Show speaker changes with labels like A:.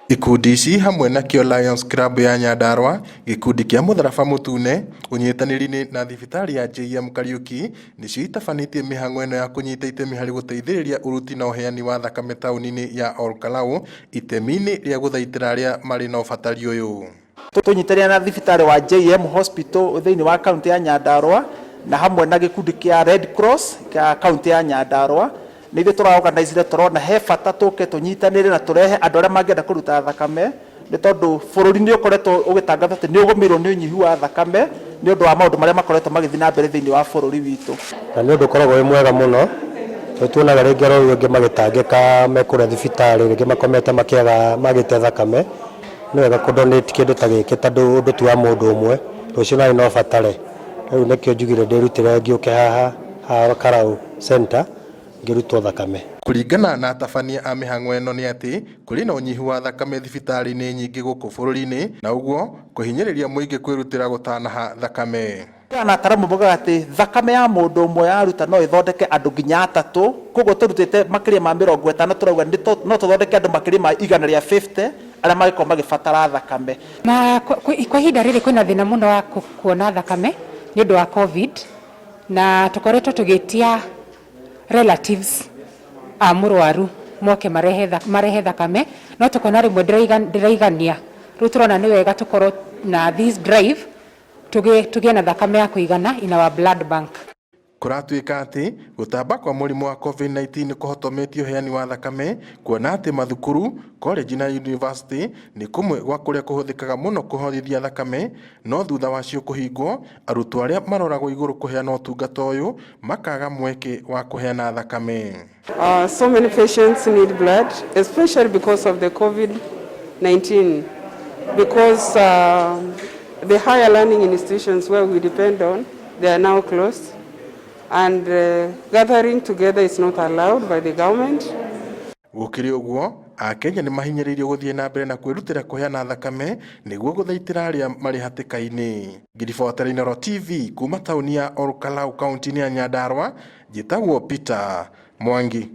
A: Ikundi ici hamwe nakĩo Lions Club ya Nyandarua, gĩkundi kĩa Mũtharaba Mũtune, ũnyitanĩri-inĩ na thibitarĩ ya JM Kariuki nĩcio itabanĩtie mĩhang'o ĩno ya kũnyita itemi harĩ gũteithĩrĩria ũruti na ũheani wa thakame taũni-inĩ ya Olkalau itemi-inĩ rĩa gũthaitĩra arĩa marĩ na ũbatari ũyũ.
B: Tũnyitanĩire na thibitarĩ wa JM Hospital thĩinĩ wa kaunti ya Nyandarua na hamwe na gĩkundi kĩa Red Cross kĩa kaunti ya Nyandarua. Nĩ ithuĩ tũraorganizire, tũrona he bata tũke tũnyitanĩre na tũrehe andũ arĩa mangĩenda kũruta thakame, nĩ tondũ bũrũri nĩ ũkoretwo ũgĩtangatha atĩ nĩ ũgũmĩirwo nĩ ũnyihu wa thakame nĩ ũndũ wa maũndũ marĩa makoretwo magĩthiĩ na mbere thĩinĩ wa bũrũri witũ.
C: Na nĩ ũndũ ũkoragwo wĩ mwega mũno, tondũ tuonaga rĩngĩ arwaru angĩ magĩtangĩka me kũrĩa thibitarĩ, rĩngĩ makomete makĩaga magĩte thakame, nĩ wega kũ donate kĩndũ ta gĩkĩ tondũ ũndũ ti wa mũndũ ũmwe, rũciũ nawe no ũbatare. Rĩu nĩkĩo njugire ndĩrutĩre ngĩũke haha haha Olkalau Center ngĩrutwo thakame.
A: Kũringana na atabania a mĩhang'o ĩno nĩ atĩ kũrĩ na ũnyihu wa thakame thibitarĩ-inĩ nyingĩ gũkũ bũrũri-inĩ na ũguo kũhinyĩrĩria mũingĩ kwĩrutĩra gũtanaha thakame.
B: Na ataramu maugaga atĩ thakame ya mũndũ ũmwe yaruta no ĩthondeke andũ nginya atatũ, koguo tũrutĩte makĩria ma 50, tũrauga no tũthondeke andũ makĩria ma 150 arĩa mangĩkorwo magĩbatara thakame.
D: Na kwa ihinda rĩrĩ kwĩna thĩna mũno wa kuona thakame nĩ ũndũ wa COVID, na tũkoretwo tũgĩtia relatives a mũrwaru moke marehe thakame, no tũkona rĩmwe ndĩraigania. Rĩu tũrona nĩ wega tũkorwo na this drive tũgĩe na thakame ya kũigana in our blood bank.
A: Kũratuĩka atĩ gũtamba kwa mũrimũ wa COVID-19 nĩ kũhotometie ũheani wa thakame, kuona atĩ mathukuru, college na university nĩ kũmwe gwa kũrĩa kũhũthĩkaga mũno kũhothithia thakame, no thutha wacio kũhingwo, arutwo arĩa maroragwo igũrũ kũheana ũtungata ũyũ makaga mweke wa kũheana thakame.
E: So many patients need blood, especially because of the COVID-19, because the higher learning institutions where we depend on, they are now closed, and gathering together is not allowed by the government.
A: Gũkĩrĩ ũguo, Akenya nĩ mahinyĩrĩirio gũthiĩ na mbere na kwĩrutĩra kũheana thakame nĩguo gũthaitĩra arĩa marĩ hatĩka-inĩ. Ngĩribotera Inooro TV kuma taũni ya Olkalau kaunti-inĩ ya Nyandarua, njĩtagwo Peter Mwangi.